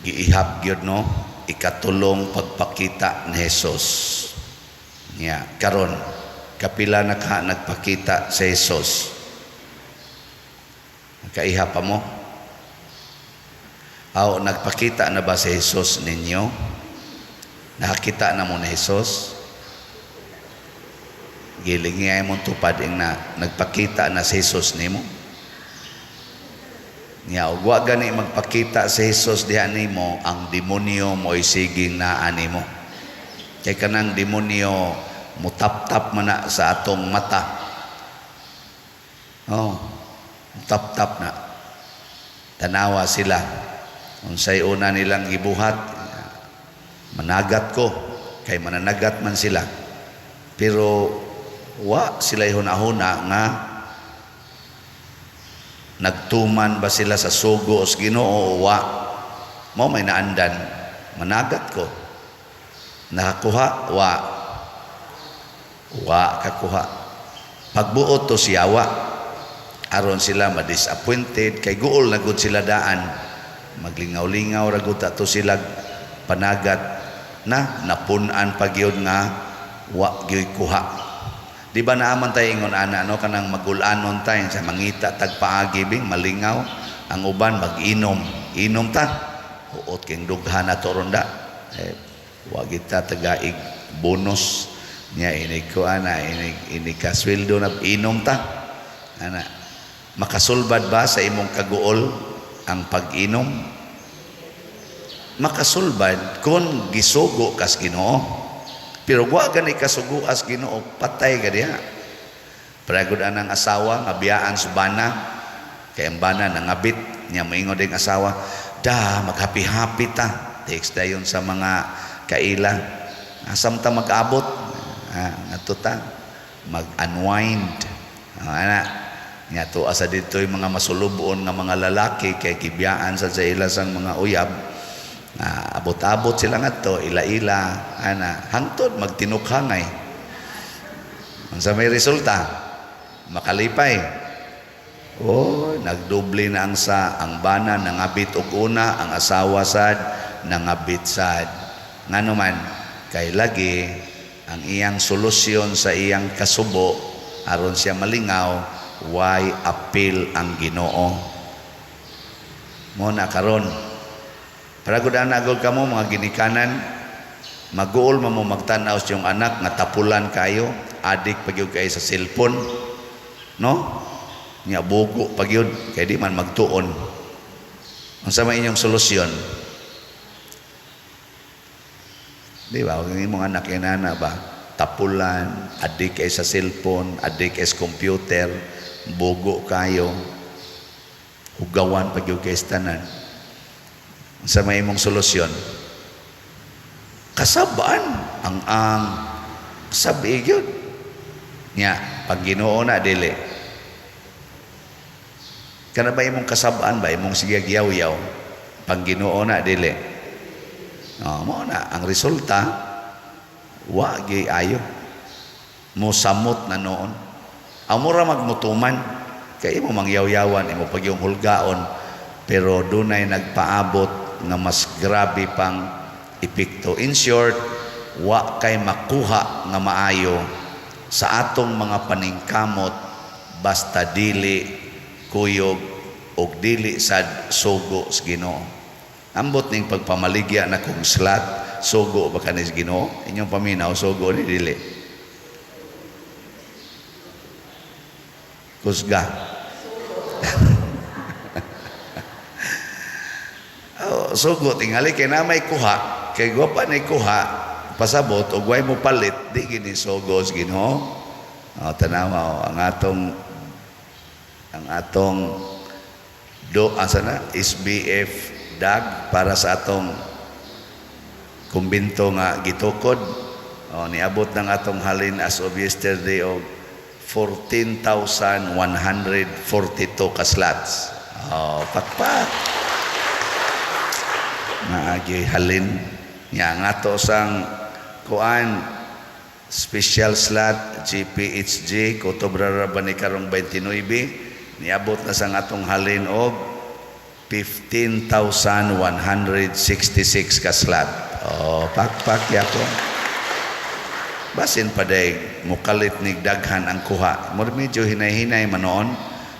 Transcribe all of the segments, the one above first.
Giihap gyud, no, ikatulong pagpakita ni Jesus. Nya karon, kapila na ka nagpakita sa Jesus? Kaiha pa mo? Aw, nagpakita na ba si Jesus ninyo? Nakakita na mo ni Jesus? Giling nga imong tupad ing na nagpakita na si Jesus nimo. Nya ug wa gani magpakita si Jesus diha nimo, ang demonyo mo'y siging naa nimo. Kay kanang demonyo mutap-tap man na sa atong mata. Oh, mutap-tap na. Tanawa sila. Unsay una nilang gibuhat, managat ko, kay mananagat man sila. Pero wa sila hunahuna nga nagtuman ba sila sa sugo sa Ginoo o wa. Mao may naandan, managat ko. Nakakuha, wa. Wa kakuha. Pagbuot to siya wa. Aron sila ma-disappointed kay guol na gud sila daan. Maglingaw-lingaw ra gud to sila panagat na napun-an pa gyud nga wa gyud kuha. Di ba naaman tayo ingon ana, no, kanang magulanon tayo sa mangita tag paagi bing malingaw ang uban mag-inom. Inom ta. Huot king dughan na to ronda. Eh, wa kita tagaig bonus niya, inig ko ana, inig inig kasweldo na, inom ta ana. Makasulbad ba sa imong kaguol ang pag-inom? Makasulbad kung gisugo kas Ginoo, pero wa gani kasugo as Ginoo, patay ka diha. Pragod anang asawa nga biyaan sa bana, kay ang bana nangabit niya, moingon ding asawa, "Da, maghappy-happy ta." Text dayon sa mga kaila, "Asam ta mag-abot?" Ah, ngadto ta mag-unwind. Ah, ana nga to asa dito yung mga masulubon nga mga lalaki kay gibiyaan sa ila sang mga uyab. Ah, abot-abot sila ngadto, ila-ila ana, hangtod magtinukhangay. Unsa may resulta? Makalipay? Oh, nagdoble na ang sa ang bana nangabit og una, ang asawa sad nangabit sad. Ngano man? Kay lagi ang iyang solusyon sa iyang kasubo aron siya malingaw, way apil ang Ginoo. Mo na karon. Para gud ana gud kamo mga ginikanan, maguol man mo magtan-aw sa iyong anak nga tapulan kayo, adik pa gyud kay sa cellphone. No? Nya bugo pa gyud kay di man magtuon. Unsa may inyong solusyon? Di ba? Ang imong anak inana ba? Tapulan, adik kay sa cellphone, adik kay sa computer, bugo kayo, hugawan pa gyud kay sa tanan. Unsa may imong solusyon? Kasabaan ang sabi gyud. Nya, pag Ginoo na, dili. Kana ba imong kasabaan ba imong sige yaw-yaw? Pag Ginoo na, dili. Oh, mo na ang resulta, wa gyud ayo. Mosamot na noon. Ang mura magmutuman kay imo mangyaw-yawan, imo pag yung hulgaon, pero dunay nagpaabot nga mas grabe pang epekto. In short, wa kay makuha nga maayo sa atong mga paningkamot basta dili kuyog og dili sad sugo sa Ginoo. Ambot ning pagpamaligya na kung slot, sugo ba kani sa Ginoo? Inyong paminaw, sugo ni dili? Kusga. Oh, sugo tingali kay na may kuha, kay gwapa ni kuha pasabot og way mo palit, di gini sugo sa Ginoo. Oh, tanawa oh, ang atong do asa na SBF dag para sa atong kumbinto nga gitukod. Oh, niabot ng atong halin as of yesterday og 14,142 ka slots. Oh, pakpak. Maagi halin nya nga to sang kuan special slot GPHG Kotobra ra ba ni karong 29, niabot na sang atong halin og 15,166 ka slot. Oh, pakpak yapon. Basin pa day mukalit nig daghan ang kuha. Mo medyo hinay-hinay man noon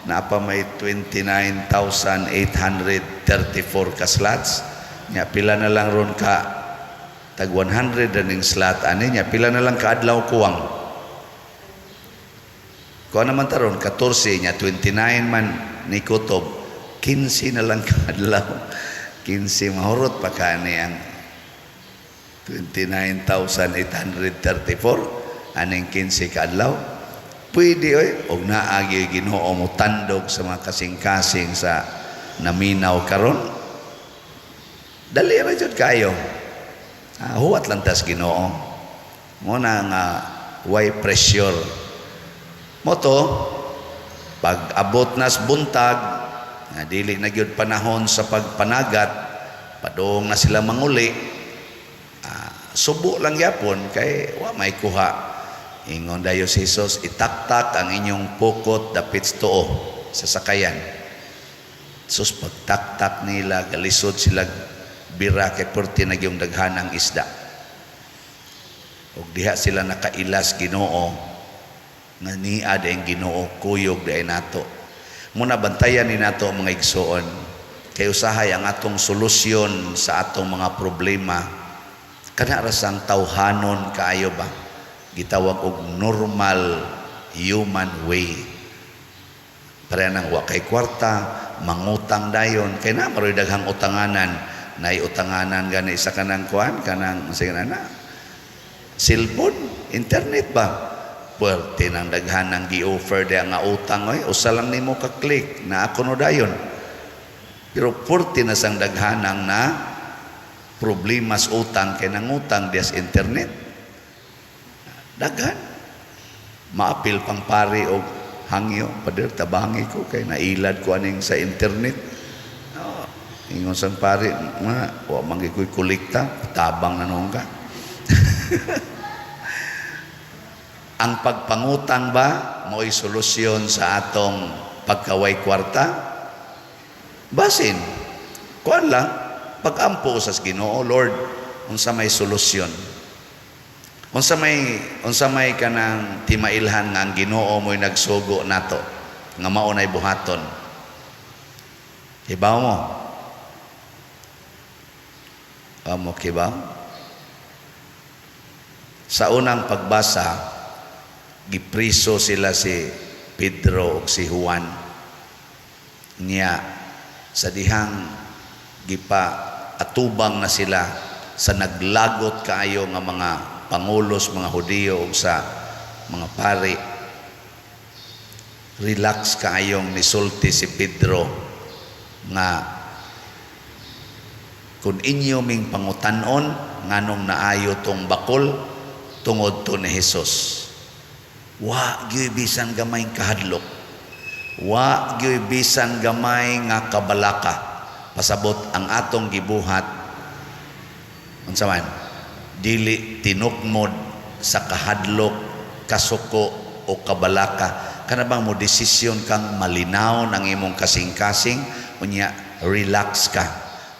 na pa may 29,834 ka slots. Nya pila na lang ron ka tag 100 ning slot ani, nya pila na lang ka adlaw kuwang. Kuha naman taron 14, nya 29 man ni kutob, 15 na lang ka adlaw. 15, mahurot pa kani ang 29,834 aning 15 ka adlaw. Pwede oy, og naa gyud Ginoo mo tandog sa mga kasing-kasing sa naminaw karon. Dali ra jud kayo. Ah, huwat lang tas Ginoo. Mo na nga way pressure. Mo to pag abot nas buntag nga dili na gyud panahon sa pagpanagat, padung na sila manguli. Ah, subo lang gyapon kay wa may kuha. Ingon dayo si Jesus, "Itaktak ang inyong pukot dapit sa tuo sa sakayan." Sus, pagtaktak nila, galisod sila bira kay perti na gyung daghan ang isda. Ug diha sila nakailas Ginoo nga niad ang Ginoo, kuyog diay nato. Muna bantayan ni nato, mga igsoon, kay usahay ang atong solusyon sa atong mga problema kana ra sang tawhanon kaayo ba, gitawag og normal human way. Pareha nang wa kay kwarta, mangutang dayon kay na maroy daghang utanganan, nay utanganan gani sa kanang kuan, kanang sige na cellphone, internet ba. Puwerte nang daghan ng gi-offer diha nga utang oy, usa lang nimo ka click na ako no dayon. Pero puwerte na sang daghanang na problemas utang kay nangutang diha sa internet. Daghan. Maapil pang pari og hangyo, "Pader, tabangi ko kay nailad ko aning sa internet." Oh, ingon sang pari, "Nga, wa man gyud ko'y kolekta, tabang na noon ka." Ang pagpangutang ba mo'y solusyon sa atong pagkaway kwarta? Basin. Kuan lang, pag-ampo sa Ginoo, "Lord, unsa may solusyon? Unsa may kanang timailhan nga ang Ginoo mo'y nagsugo nato nga mao nay buhaton?" Hibaw mo? Amo kibaw? Sa unang pagbasa, gipriso sila si Pedro ug si Juan. Niya sa dihang gipa atubang na sila sa naglagot kaayo nga mga pangulos, mga Hudiyo ug sa mga pari, relax kaayong nisulti si Pedro nga kung inyo ming pangutanon nganong naayo tong bakol, tungod to ni Jesus. Wa gyud bisan gamay kahadlok. Wa gyud bisan gamay nga kabalaka. Pasabot ang atong gibuhat unsa man dili tinukmod sa kahadlok, kasuko o kabalaka. Kana bang mo desisyon kang malinaw ng imong kasing-kasing, unya relax ka.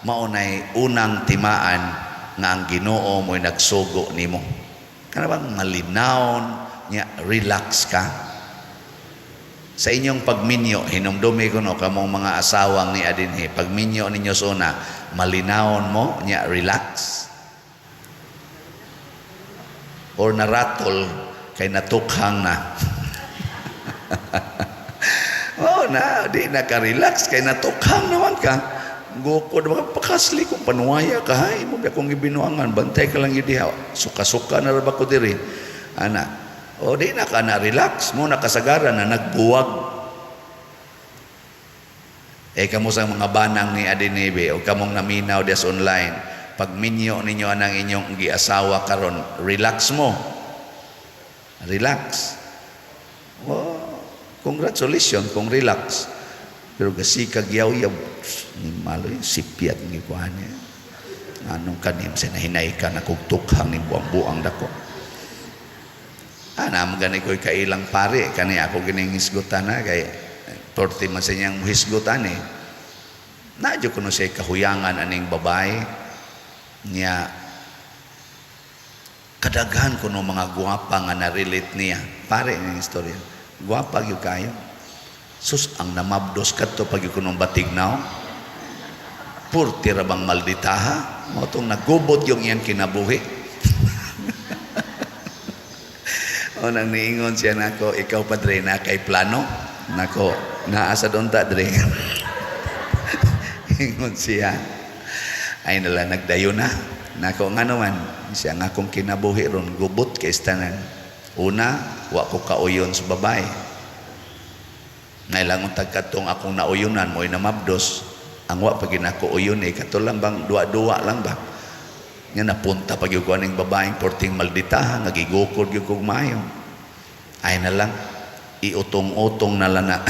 Mao nay unang timaan nga ang Ginoo mo'y nagsugo nimo. Kana bang malinaw nya relax ka. Sa inyong pagminyo, hinumdumi ko no, kamong mga asawang ni adinhi, pagminyo ninyo sa una, malinawon mo, nya relax? Or naratol kay natukhang na? Oh na, di na ka relax kay natukhang naman ka. Gukod ba pakasli kung panuwaya ka hay mo akong gibinuangan, bantay ka lang gyud diha. Suka-suka na ra ba ko diri? Ana. O di na ka na relax mo, nakasagaran na nagbuwag. Eh kamo sa mga banang ni Adinibe o kamong naminaw des online, pagminyo ninyo anang inyong giasawa karon, relax mo. Relax. Oh, congratulations kung relax. Pero gasikag yaw-yaw, ni malo yung sipyat ni kuhan niya. Anong kanim sa nahinay ka na kugtukhang ni buang-buang dako. Ah, naman gani ko'y kailang pare, kani ako gining hisgutan na kay torte man sa niyang hisgutan eh. Na jud kuno siya kahuyangan aning babae niya. Kadaghan kuno mga gwapa nga na-relate niya. Pare ning istorya. Gwapa gyud kayo. Sus, ang namabdos kadto pag kuno batignaw. Purti ra bang malditaha? Mao tong nagubot yung iyang kinabuhi. O nang niingon siya nako, "Ikaw, padre, na kay plano?" Nako, "Naa sa unta, dre." Ingon siya, "Ay nala nagdayo na." Nako, "Nga naman?" Siya nga, "Akong kinabuhi ron gubot kay tanan. Una, wa ko kauyon sa babae. Nailangon tag kadtong akong nauyonan mo'y namabdos. Ang wa pa ginako uyon eh, kato lang bang duwa-duwa lang ba? Nga napunta pag yung aning babaeng porting malditaha, nga gigukod gyud kog maayo. Ay na lang, iutong-utong na lang na."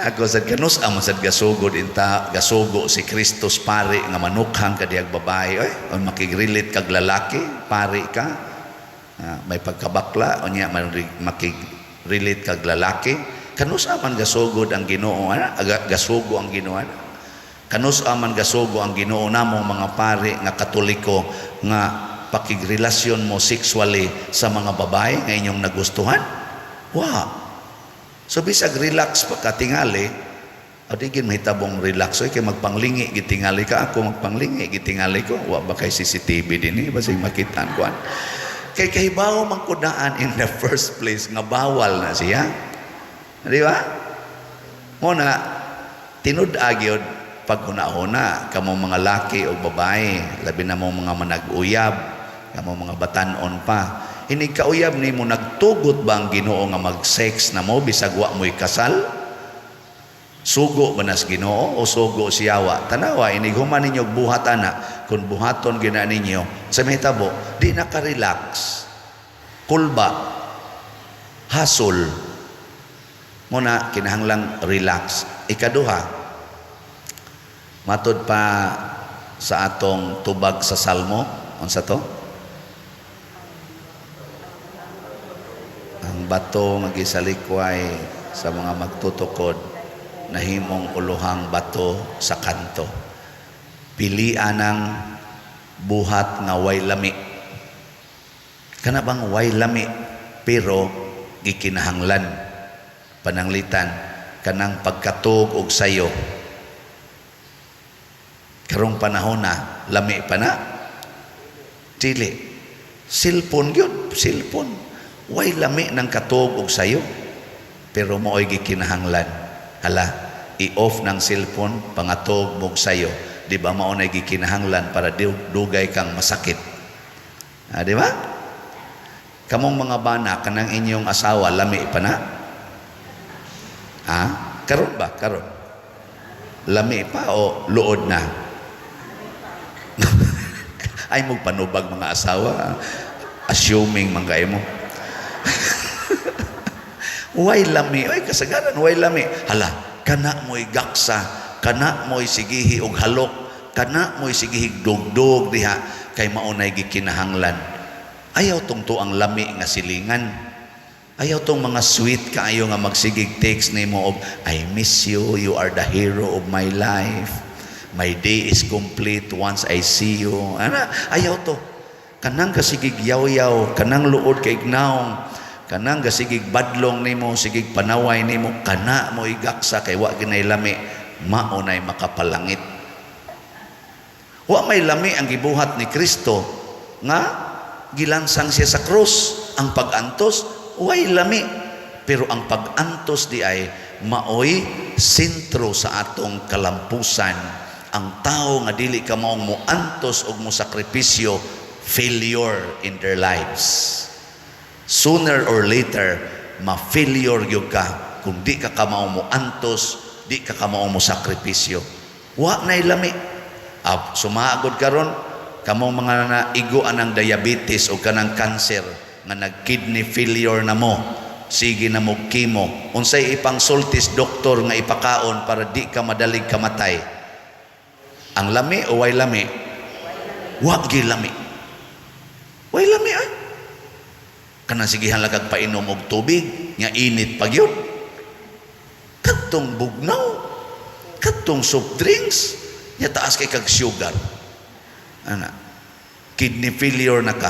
Ako sad, kanus amo sad gasugod inta gasugo si Kristus, pare, nga manukhang ka diyag babae oy, o makigrelate kag lalaki, pare ka. Ah, may pagkabakla unya makig-relate kag lalaki. Kanus man gasugod ang Ginoo ana, gasugo ang Ginoo ana? Kanus man gasugo ang Ginoo namong mga pare nga Katoliko nga pakigrelasyon mo sexually sa mga babae nga inyong nagustuhan? Wa. So bisag relax pa katingali, o di gid mahitabong relax oy, kay magpanglingi gitingali ka, ako magpanglingi gitingali ko. Wa ba kay CCTV dinhi, basig makitaan kuan? Kay kahibaw man ko daan in the first place nga bawal na siya. Di ba? Mo na tinud-a gyud pag huna-huna kamo mga laki o babae, labi na mo mga manag-uyab, kamo mga batan-on pa. Inig kauyab nimo, nagtugot ba ang Ginoo nga mag-sex na mo bisag wa mo'y kasal? Sugo ba nas Ginoo o sugo siyawa? Tanawa, inig human ninyo buhat ana, kung buhaton gina ninyo, sa mahitabo, di na ka-relax. Kulba, hasol. Muna, kinahanglang relax. Ikaduha, matod pa sa atong tubag sa Salmo, unsa to? Ang bato nga gisalikway sa mga magtutukod, nahimong uluhang bato sa kanto. Pilian ang buhat nga way lami. Kana bang way lami pero gikinahanglan? Pananglitan kanang pagkatug og sayo karong panahon na, lami pa na? Dili. Cellphone gyud, cellphone. Way lami ng katug og sayo pero mao'y gikinahanglan. Hala, i-off ng cellphone, pangatog mog sayo. Di ba mao na gikinahanglan para dugay kang masakit? Ah, di ba? Kamong mga bana, kanang inyong asawa, lami pa na? Ha? Karon ba? Karon. Lami pa o luod na? Ay mo panubag mga asawa. Assuming man kayo mo. Way lami. Ay kasagaran, way lami. Hala, kana mo'y gaksa, kana mo'y sigihi og halok, kana mo'y sigihi dugdug diha kay maunay gikinahanglan. Ayaw tong tuang lami nga silingan. Ayaw tong mga sweet kaayo nga magsigig text nimo og "I miss you, you are the hero of my life. My day is complete once I see you." Ana, ayaw to. Kanang kasigig yaw-yaw, kanang luod kay ignaong, kanang gasigig badlong nimo, sigig panaway nimo, kana mo igaksa kay wa ginay lami, mao nay makapalangit. Wa may lami ang gibuhat ni Kristo nga gilansang siya sa krus. Ang pag-antos, way lami. Pero ang pag-antos di ay maoy sentro sa atong kalampusan. Ang tao nga dili ka maong moantos og mosakripisyo, failure in their lives. Sooner or later, ma-failure gyud ka kung di ka kamao mo antos, di ka kamao mo sakripisyo. Wa nay lami. Ah, sumaagod karon kamong mga naigo anang diabetes o kanang cancer nga nag-kidney failure na mo, sige na mo chemo. Unsay ipang sultis doktor nga ipakaon para di ka madalig kamatay? Ang lami o way lami? Wa gi lami. Way lami ay. Kanang sigihan lang kag painom og tubig nga init pa gyud. Kadtong bugnaw. Katong soft drinks, nya taas kay kag sugar. Ana. Kidney failure na ka.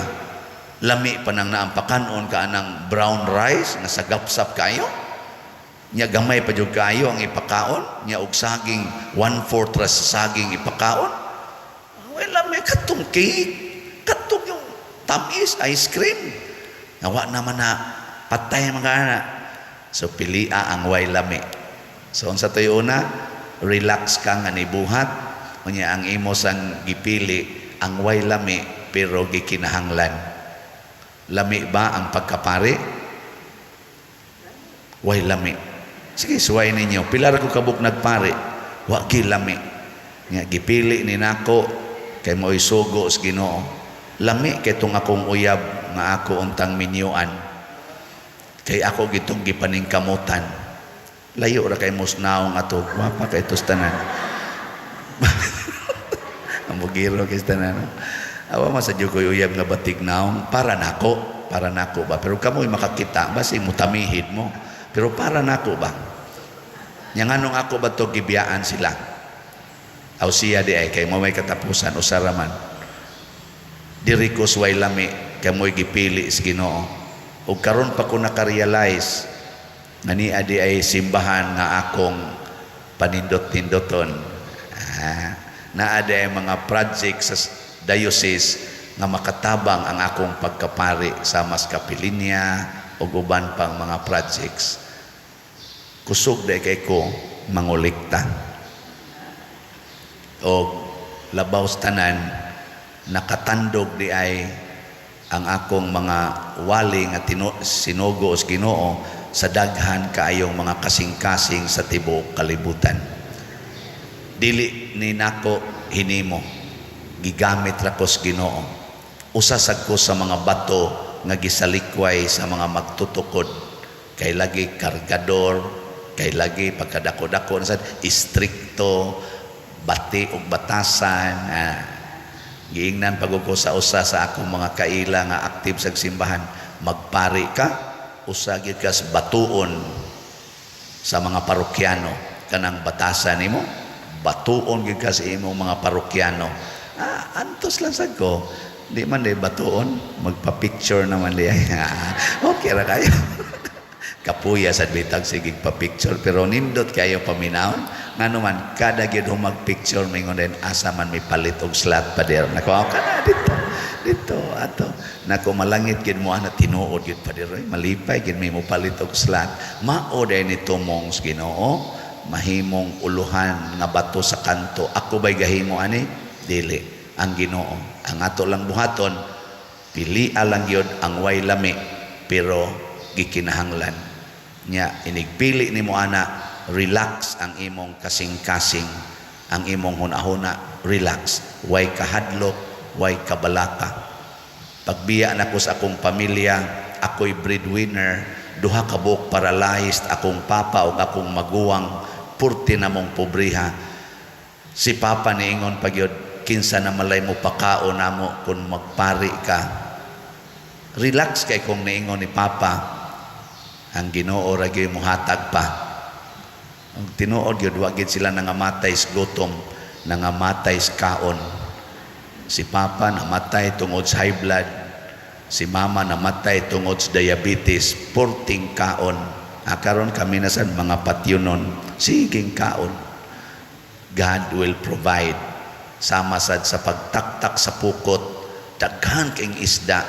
Lami pa nang naampakanon ka anang brown rice nga sagapsap kayo. Nya gamay pa jud kaayo ang ipakaon, nya og saging, 1/4 ra sa saging ipakaon. Well, lami katong cake, katong yung tamis, ice cream. Nawa naman na patay mga anak. So pilia ang way lami. So unsa to'y una, relax ka nga nibuhat, unya ang imo sang gipili ang way lami pero gikinahanglan. Lami ba ang pagkapari? Way lami. Sige, suway ninyo. Pila ra ko kabuk nagpari. Wa gi lami. Nga gipili ni nako kay mo'y sugo sa Ginoo. Lami kay tong akong uyab nga ako untang minyuan. Kay ako gitong gipaningkamutan. Layo ra kay mos naong ato. Gwapa kay tos tanan. Ang bugiro kay tanan. Awa man sa ko'y uyab nga batig naong para nako ba. Pero kamo'y makakita basi mutamihid mo. Pero para nako ba? Nya nganong ako ba to gibiyaan sila? Aw siya di ay kay mo may katapusan usa ra man. Diri ko suway lami kay mo'y gipili sa Ginoo. Ug karon pa ko naka-realize nga niya di ay simbahan nga akong panindot-nindoton. Ah, naa di ay mga project sa diocese nga makatabang ang akong pagkapari sa mas kapilinya ug uban pang mga projects. Kusog di kay ko mangulikta. O labaw sa tanan, nakatandog di ay ang akong mga wali nga sinugo sa Ginoo sa daghan kaayong mga kasing-kasing sa tibuok kalibutan. Dili ni nako hinimo, gigamit ra ko sa Ginoo. Usa sad ko sa mga bato nga gisalikway sa mga magtutukod kay lagi kargador, kay lagi pagkadako-dako na sad istrikto, bati og batasan. Ah, giingnan pag ko sa usa sa akong mga kaila nga aktif sa simbahan, magpari ka, usa gyud ka sa batuon sa mga parokyano, kanang batasan nimo, batuon gyud ka sa imong mga parokyano. Ah, antos lang sad ko, di man di batuon, magpa-picture naman di. Okay ra kayo, kapuya sad bitag sige pa-picture, pero nindot kayo paminawon. Ngano man kada gyud mag-picture, mingon din asa man may palit og slot, pader. Nako, kana dito dito ato. Nako, malangit gyud mo ana, tinuod gyud, pader. Oy, malipay gyud may mo palit og slot. Mao day ni tumong sa Ginoo mahimong uluhan nga bato sa kanto. Ako bay gahimo ani? Dili, ang Ginoo. Ang ato lang buhaton, pili lang gyud ang way lami pero gikinahanglan. Nya inigpili nimo ana, relax ang imong kasing-kasing, ang imong hunahuna, relax, way kahadlok, way kabalaka. Pagbiya nako sa akong pamilya, ako'y breadwinner, duha ka buok paralyzed akong papa ug akong maguwang, purti na mong pobriha. Si papa niingon pagyud, "Kinsa na malay mo pakaon namo kung magpari ka?" Relax kay kung niingon ni papa, ang Ginoo ra gyud mohatag pa. Ang tinuod gyud, wa gyud sila nangamatay sa gutom, nangamatay sa kaon. Si papa namatay tungod sa high blood, si mama namatay tungod sa diabetes, purting kaon. Ah, karon kami na sad mga patyunon, siging kaon. God will provide. Sama sad sa pagtaktak sa pukot, daghan king isda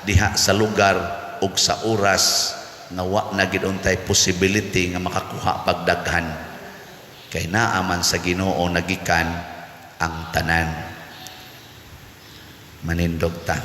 diha sa lugar ug sa oras nga wa na gid untay possibility nga makakuha pagdaghan, kay naa man sa Ginoo nagikan ang tanan. Manindog ta.